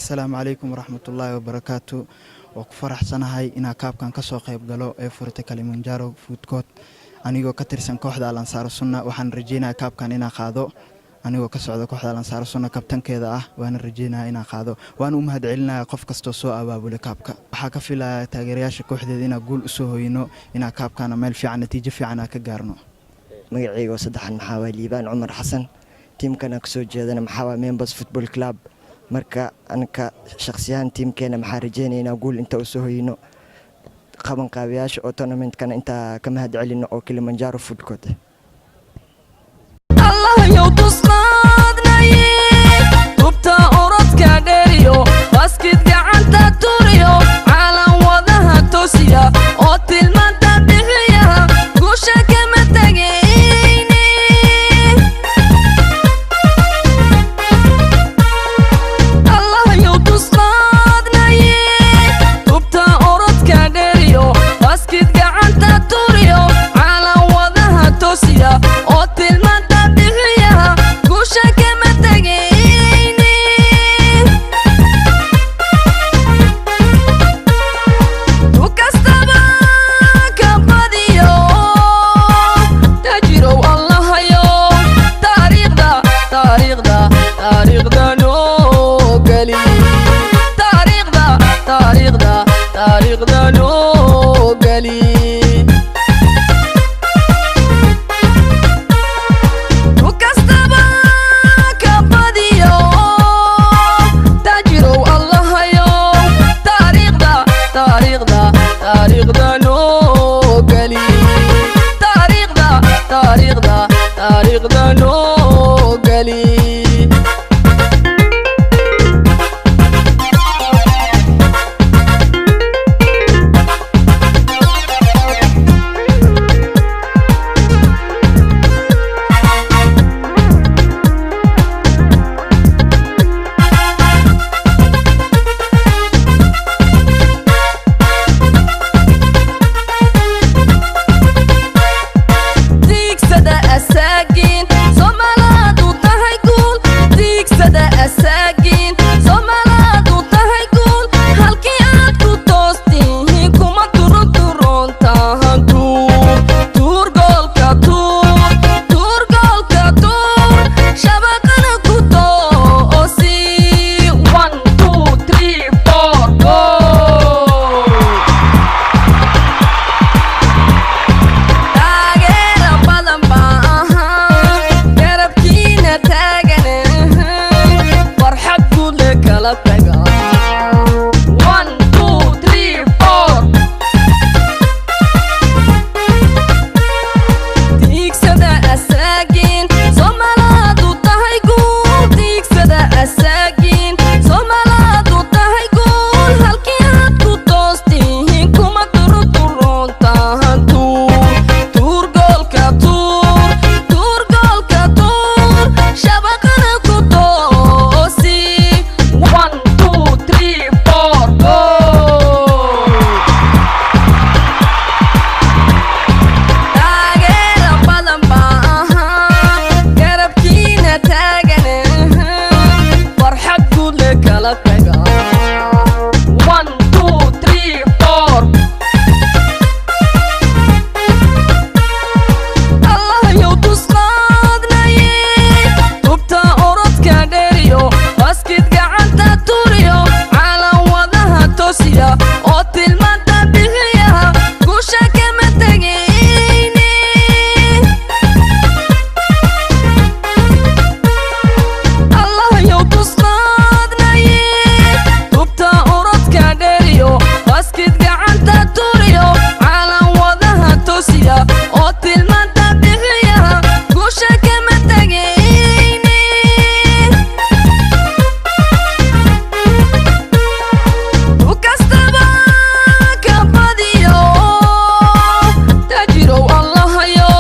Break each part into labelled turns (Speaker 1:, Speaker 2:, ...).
Speaker 1: Asalaamu calaykum waraxmatullaahi wabarakaatu. Waa ku faraxsanahay inaa cupkan kasoo qayb galo ee furtay Kilimanjaro Food Court. Anigoo ka tirsan kooxda Al Ansaaru Sunna, waxaan rajeynaya cupkan inaa qaado. Anigoo ka socda kooxda Al Ansaaru Sunna, kabtankeeda ah, waana rajeynaya inaa qaado. Waan u mahad celinaya qof kastoo soo abaabulay cupka. Waxaa ka filaya taageerayaasha kooxdeeda inaa guul usoo hoyno, inaa cupkana meel fiican, natiijo fiican aa ka gaarno.
Speaker 2: Magacayga oo saddexan maxaa waa Liibaan Cumar Xasan. Teamkana kasoo jeedana maxaa waa Members Football Club. Marka anka shaqsiyahaan teamkeena maxaa rajeynaynaa guul inta u soo hoyno, qabanqaabiyaasha oo tournamentkana intaa ka mahad celino oo Kilimanjaro Food Court.
Speaker 3: Allahayow, tusqaadnaye tubta orodka dheeriyo, baskid gacanta turiyo, caalan wadaha toosiya oo tilmaanta bixiya, guusha kama tegayne. Allahayow, tusqaadnaye tubta orodka dheeriyo, baskid gacanta turiyo, caalan wadaha toosiya oo tilmaanta bixiya, guusha kama tegayne. Tu kastaba ka badiyo, tajirow Allahayo, taariikhda, taariikhda, taariikhda noo geli, taariikhda, taariikhda, taariikhda noo geli. Tu kastaba ka badiyo, tajirow Allahayo, taariikhda, taariikhda, taariikhda noo geli, taariikhda, taariikhda, taariikhda noo geli. Diigsada asaagiin, Soomaalaadu tahay guul. Diigsada asaagiin, Soomaalaadu tahay guul. Halkii aad ku toostihiin kuma turunturoontahan. Tuur, tuur goolka, tuur, tuur goolka, tuur shabaqana ku toosi. One, two, three, four, go! Taageera badan baa ahaa garabkiina taagan, farxad guud le kala taga. One, two, three, four. Diigsada asaagiin, Soomaalaadu tahay guul. Diigsada asaagiin, Soomaalaadu tahay guul. Halkii aad ku toostihiin kuma turuturoontahan. Tuur, tuur goolka, tuur, tuur goolka, tuur shabaqana ku toosi. One, two, three, four, go! Taageera badan baa ahaa garabkiina taagan, farxad guud le kala taga. One, two, three, four. Allahayow, tusqaadnaye tubta orodka dheeriyo, baskid gacanta turiyo, caalan wadaha toosiya oo tilmaanta bixiya, guusha kama tegayne. Allahayow, tusqaadnaye tubta orodka dheeriyo, baskid gacanta turiyo, caalan wadaha toosiya oo tilmaanta bixiya, guusha kama tegayne. Tu kastaba ka badiyo, tajirow Allahayo,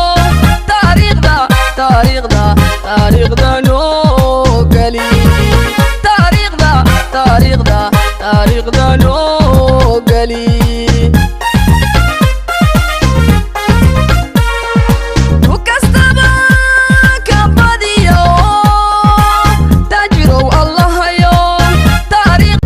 Speaker 3: taariikhda, taariikhda, taariikhda noo geli, taariikhda, taariikhda, taariikhda noo geli. Tu kastaba ka badiyo, tajirow Allahayo, taariikhda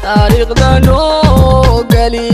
Speaker 3: Taariikhda noo geli.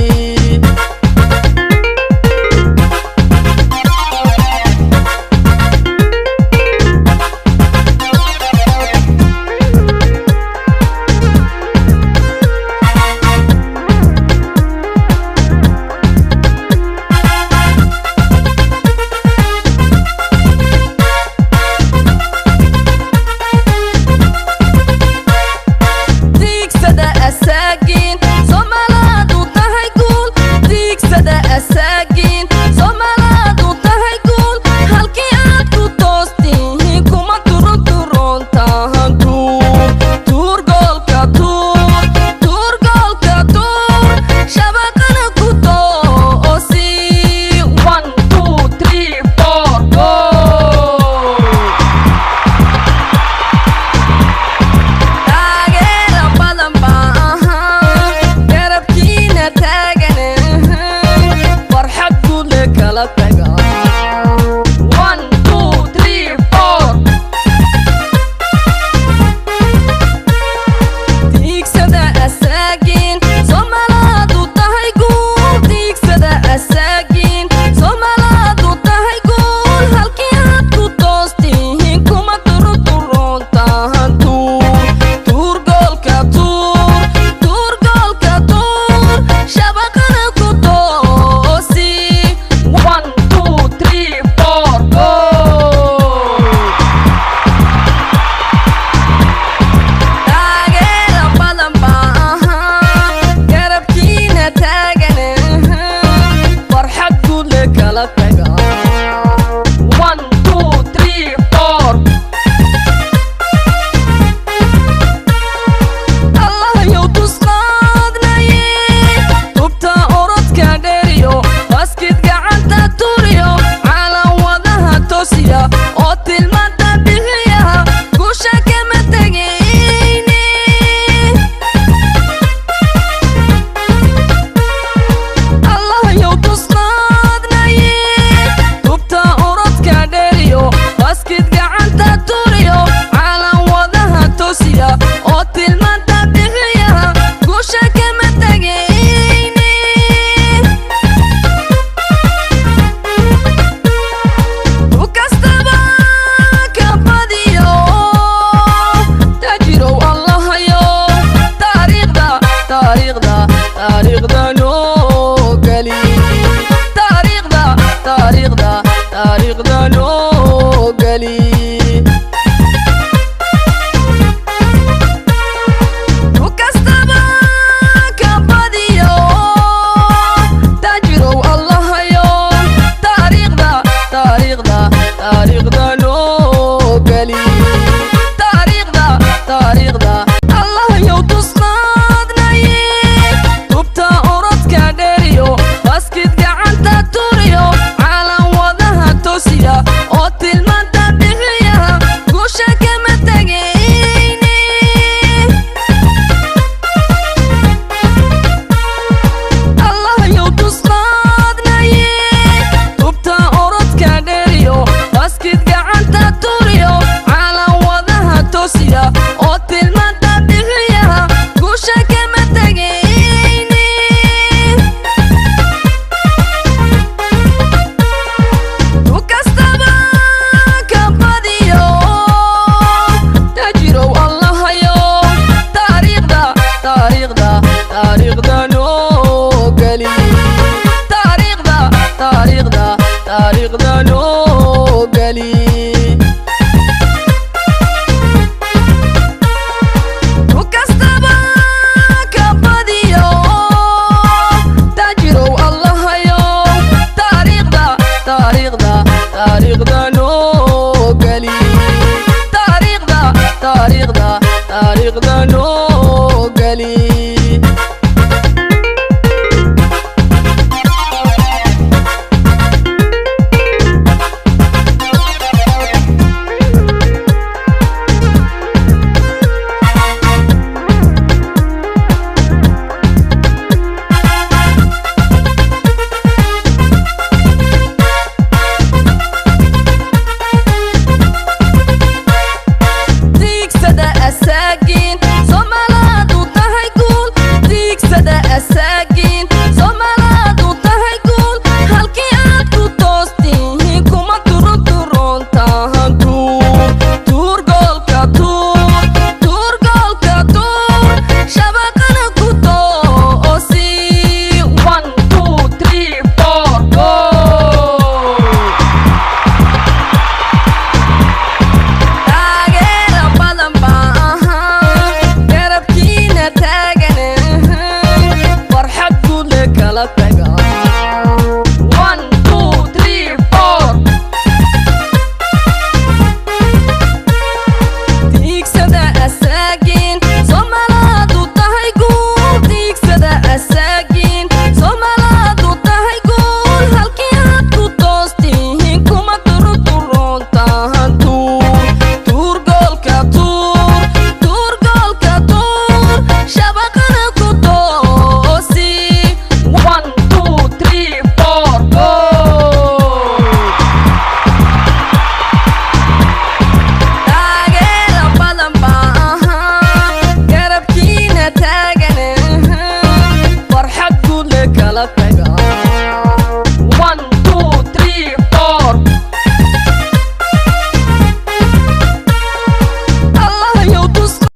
Speaker 3: Tiigsada asaagiin Soomaalaadu tahay guul. Tiigsada asaagiin Soomaalaadu tahay guul. Halkii aad ku toostihiin kuma turuturoontahan. Tuur, tuur goolka, tuur, tuur goolka, tuur shabaqana ku toosi. 1 2 3 4 goal. Taageera badan baa ahaa garabkiina taagan, farxad guud le kala taga. 1 2 3 4. Tiigsada asaagiin Soomaalaadu tahay guul. Tiigsada asaagiin Soomaalaadu tahay guul. Halkii aad ku toostihiin kuma turuturoontahan. Tuur, tuur goolka, tuur, tuur goolka, tuur shabaqana ku toosi. 1 2 3 4 goal. Taageera badan baa ahaa garabkiina taagan, farxad guud le kala taga. 1 2 3 4. Allahayow tusqaadnaye tubta orodka dheeriyo baskid gacanta turiyo calan wadaha toosiya oo tilmaanta bixiya guusha kama tegayne. Allahayow tusqaadnaye tubta orodka dheeriyo baskid gacanta turiyo calan wadaha toosiya oo tilmaanta bixiya guusha kama tegayne. Tu kastaba ka badiyo tajirow Allahayo taariikhda, taariikhda, taariikhda noo geli. Taariikhda, taariikhda, taariikhda noo geli. Tu kastaba ka badiyo tajirow Allahayo taariikhda, taariikhda, taariikhda noo geli. Taariikhda, taariikhda. Allahayow tusqaadnaye tubta orodka dheeriyo baskid gacanta turiyo calan wadaha toosiya oo tilmaanta bixiya guusha kama tegayne. Allahayow tusqaadnaye tubta orodka dheeriyo baskid gacanta turiyo calan wadaha toosiya oo tilmaanta bixiya guusha kama tegayne. Tu kastaba ka badiyo tajirow Allahayo taariikhda, taariikhda, taariikhda noo geli. Taariikhda, taariikhda, taariikhda noo geli. Tu kastaba ka badiyo tajirow Allahayo taariikhda, taariikhda, taariikhda noo geli. Taariikhda, taariikhda, taariikhda noo geli. Kala taga. 1, 2, 3, 4. Tiigsada asaagin, Soomaalaadu tahay guul. Tiigsada asaagin, Soomaalaadu tahay guul. Halkii aad ku toostihiin kuma turuturoontahan. Tuur, tuur goolka, tuur, tuur goolka, tuur shabaqana ku toosi. 1, 2, 3, 4, goal! Taageera badan baa ahaa garabkiina taagan, farxad guud le kala taga.